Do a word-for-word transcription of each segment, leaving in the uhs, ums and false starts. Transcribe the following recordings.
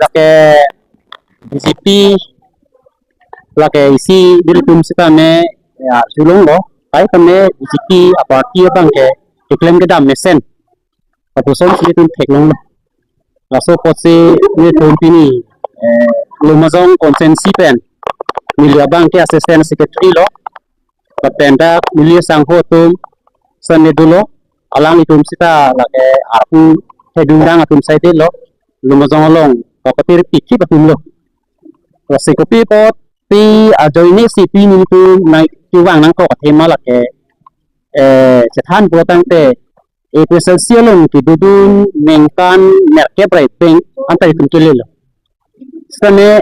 Lake B J P, lake isi nelitum sitame, ya, arjulonglo, kaitame B J P aparty abangke keklem kedam mesen, lapuson si nelitum theklonglo. Laso apotsi nelitum pini, eh, Lumbajong constituency pen neli abangke assistant secretary lo. Lapen dak neli asangho atum sitame dolo, alanglitum sita lake arpu thedung dang atum saidelo, Lumbajong along, kapatir pikip atumlo. Lasi kopi apot pi ajoine si pini nelitum nangkevang nangkok athema lake, eh, chethan pulo tangte, A P H L C along kedodun ningkan nerkep ra ipeng anta itum kelelo. Sitame,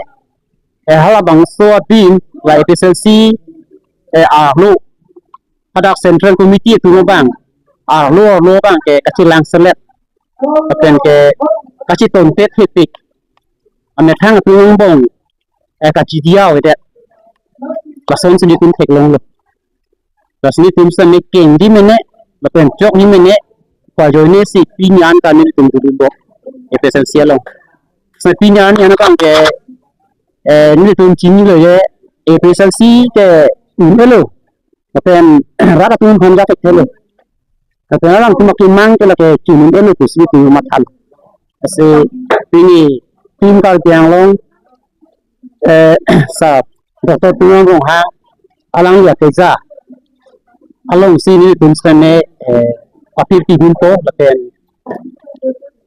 eh, halabangso abin la A P H L C, eh, arlo, hadak Central Committee atum abang arlo arlo abangke kachelang selet, lapen ke kachetontet hepik, amethang atum angbong, eh, kachidiya avedet. Lasonsi nelitum theklonglo. Lasi nelitum sitame kengdi mene, lapen chokdi mene, pu ajoine si pini an ta nelitum dodunbom A P H L C along. Sitame pini an, an abangke, eh, nelitum chinilo je, A P H L C ke un-elo, lapen rat atum aphan ga thekthelo. Lapen alangtum akemang ke lake chun un-elo pusi nelitum mathalo. Lasi pini Team Karbi Anglong, eh, Sir Doctor Tuliram Ronghang alangli akeja alongsi nelitum sitame, eh, papirpi dunpo lapen,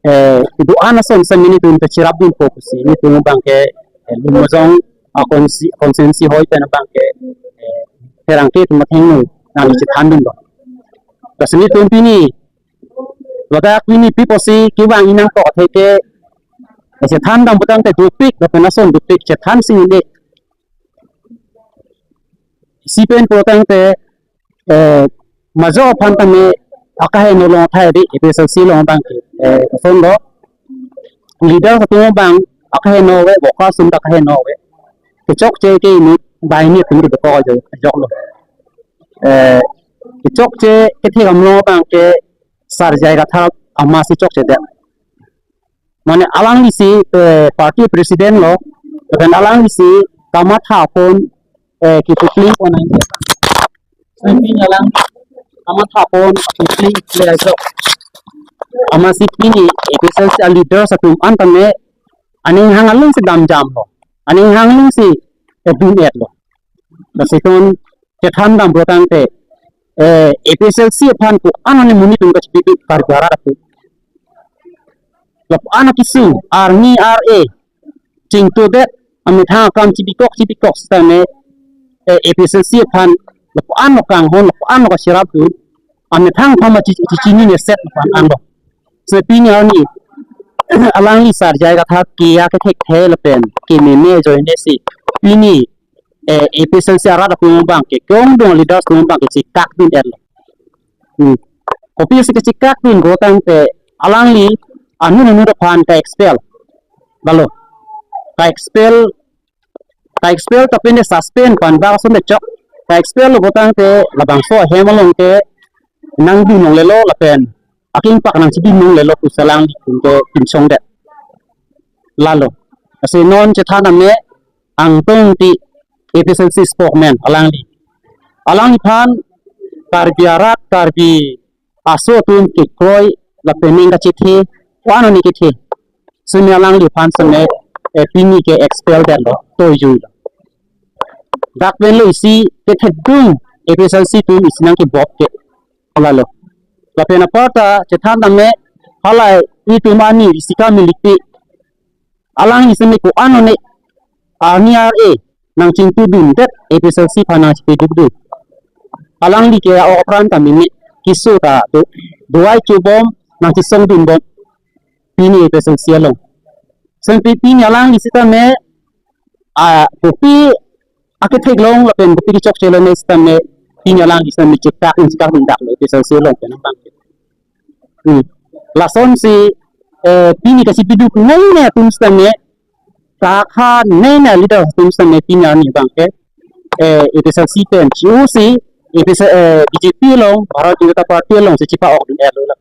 eh, kedo-an ason sitame nelitum ta cherapdunpo pusi nelitum abangke, eh, Lumbajong a consti-, constituency hoi pen abangke, eh, pherangke atum athengno nangli chethandunlo. Lasi nelitum pini, ladak pini pi apotsi kevang nangkok atheke, eh, chethandam putangte dopik, lapen ason dopik chethan si un-e. Isi pen putangte, eh, majok aphan tame akaheno long thai di A P H L C along abangke, eh, kosonlo, leader atum abang akaheno ave, workers atum ta akaheno ave. Kechokche ke inut banghini atum kedokok ajo-, ajoklo. Eh, kechokche kethek amlo abangke Sir J I Kathar amatsi chokchedet. Mane alangli si, eh, party president lo, lapen alangli si kamatha pon, eh, kipupling pon nang. Sitame pini alang kamatha pon kipupling le ajok. Amatsi pini A P H L C a leaders atum an tame aning hang along si damjamlo, aning hang along si edun-etlo. Lasi ton chethandam putangte, eh, A P H L C aphan ko-an ani monit atum kachipiduk Karbi arat atum. Lapu-an akesung, arni ar-e chingtudet, amethang akam chibikok chibikok sitame, eh, A P H L C aphan lapu-an lo kanghon, lapu-an lo kacherapdun, amethang aphan ma chi-, chichinine set aphan anlo. Sitame pini arni alangli Sir J I Kathar ke-a kethekthe lapen kememe ajoine si pini, eh, A P H L C arat atum abangke, kongdong leaders atum abangke chekakdun-etlo. Hmm. Kopisi kachekakdun putangte alangli anut anut aphan ka-expel. Lalo, ka-expel, ka-expel ta pen de suspend pu an bak ason de chok. Ka-expel lo putangte labangso ahem along ke nangdun longlelo lapen akengpak nangchidun longlelo pusi alangli atum ke pinchongdet. Lalo, lasi non chethan ame Angtong Engti, A P H L C spokesman alangli. Alangliphan Karbi arat, Karbi aso atum kekroi lapen ning kachethe, ko-an ani kethe. Sitame alangliphan sitame, eh, pini ke-expel detlo, toijuilo. Dak pen lo isi kethedung A P H L C atum isi nangkebop ke. Lalo. Lapen aparta chethan tame halai itum ani isi kamilikpi. Alangli sitame ko-an ani arni ar-e nangchingtudundet A P H L C aphan nangchipidukdun. Alangli ke a-ok apran ta meme, keso ta do, do-ai chobom, nangchisongdunbom pini A P H L C along. Sitame pini alangli sitame, a, kopi aketheklong lapen kopi kechokche lo ne sitame pini alangli sitame chekak, chekakdundaklo A P H L C along pen abang. Hmm. Lasonsi, eh, pini kachipiduk nene atum sitame, kakha nene leader atum sitame pini arni abangke, eh, A P H L C pen chi-osi, A P H, eh, B J P along, Bharatiya Janata Party alongsi chipa-okdun-etlo la.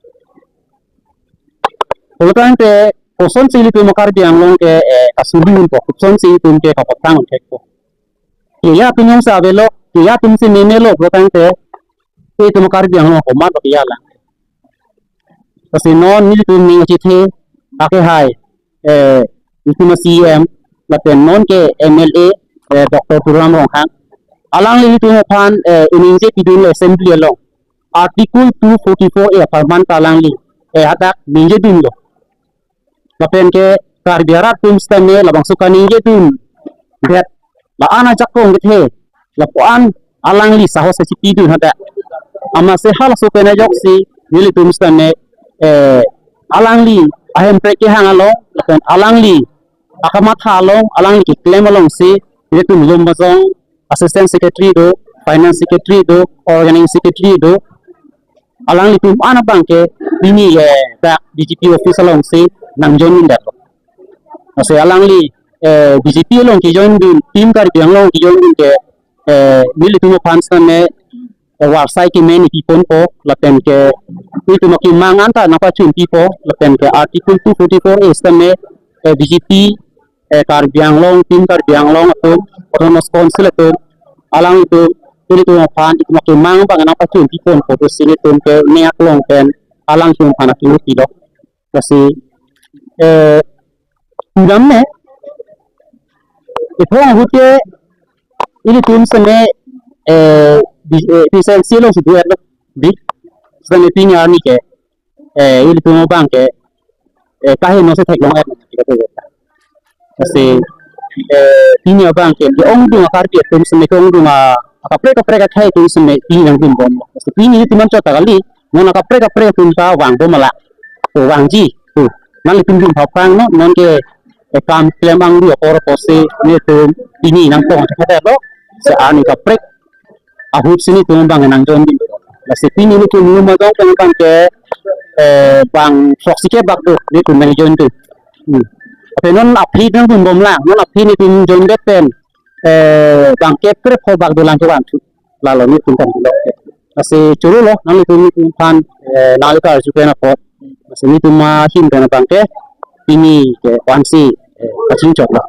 Pulotangte kosonsi ilitum Karbi Anglong ke, eh, kasuli unpo, kosonsi ilitum ke kapatang thekpo. Keja atum jongsi avelo, keja atumsi memelo pulotangte, ilitum Karbi Anglong komat lo keja lang. Lasi non nelitum ning chethe, ake hai, eh, ilitum C E M, lapen non ke M L A, eh, Doctor Tuliram Ronghang. Alangli ilitum aphan, eh, iningje pidunlo assembly along. Article two forty-four A apharman ta alangli, eh, hadak ningjedunlo. Lapen ke Karbi arat atum sitame labangso kaningjedundet la-an ajakong kethe, lapu-an alangli sahos si pidun hadak. Amatsi halaso pen ajoksi nelitum sitame, eh, alangli ahemprek kehang along, lapen alangli akamatha along, alangli keklem alongsi nelitum Lumbajong Assistant Secretary do, Finance Secretary do, Organizing Secretary do, alanglitum an abang ke pini, eh, dak B J P office alongsi nangjoin dun dak. Lasi alangli, eh, B J P along kejoin dun, Team Karbi Anglong kejoin dun ke, eh, nelitum aphan sitame, eh, varsai keme nepiponpo, lapen ke nelitum akemang anta nangpachun pipo, lapen ke Article two forty-four A sitame, eh, B J P, eh, Karbi Anglong, Team Karbi Anglong atum, Autonomous Council atum, alanglitum, nelitum aphan itum akemang abang nangpachun piponpo pusi nelitum ke ning aklong pen alangtum aphan akimi pilo. Lasi, eh, pudam ne, ithong ahut ke ilitum sitame, eh, di, eh, P S L C alongsi duet lo, di, sitame pini arni ke, eh, ilitum abang ke, eh, kaheno si theklong-et. Lasi, eh, pini abang ke, ke-ongdung a-Karbi atum sitame, ke-ongdung a, akaprek kaprek akhei atum sitame pini nangdunbom. Lasi pini ilitum anchot ta kali, non akaprek kaprek atum ta vangbom ala. To vangji, to. Nanglitum dun phapang no, non ke, eh, kam klem angru apor apotsi nelitum pini nangpong chakadetlo, si arni kaprek ahut si nelitum abang nangjoin dun. Lasi pini nelitum Lumbajong pen abang ke, eh, bang throksi kep bak do nelitum nangjoin dun. Hmm. Lapen non aphi nangdunbom lang, non aphi nelitum joindet pen, eh, bang kep krepho bak dolang kevangthu. Lalo nelitum kan dolo. Lasi choro lo, nanglitum nelitum aphan, eh, nangli karju pen apot. Lasi nelitum ahin pen abang ke, pini ke vansi, eh, kachingchot lo.